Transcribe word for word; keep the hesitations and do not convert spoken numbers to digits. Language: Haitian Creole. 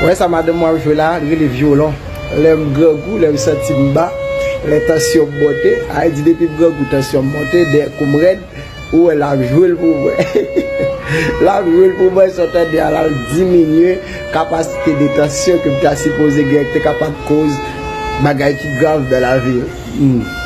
Wè sa madanm mwen ap jwe la, li rele vyolon. Lè m grangou, lè m santi m ba, lè tansyon m monte, a di depi m grangou tansyon m monte, dèyè kou m rèd, ou wè l ap jwe l pou mwen. L ap jwe l pou mwen, sa w tande a, l ap diminye kapasite de tansyon ke m ta sipoze gen, ki te kapab koz bagay ki grav nan lavi m. Hmm.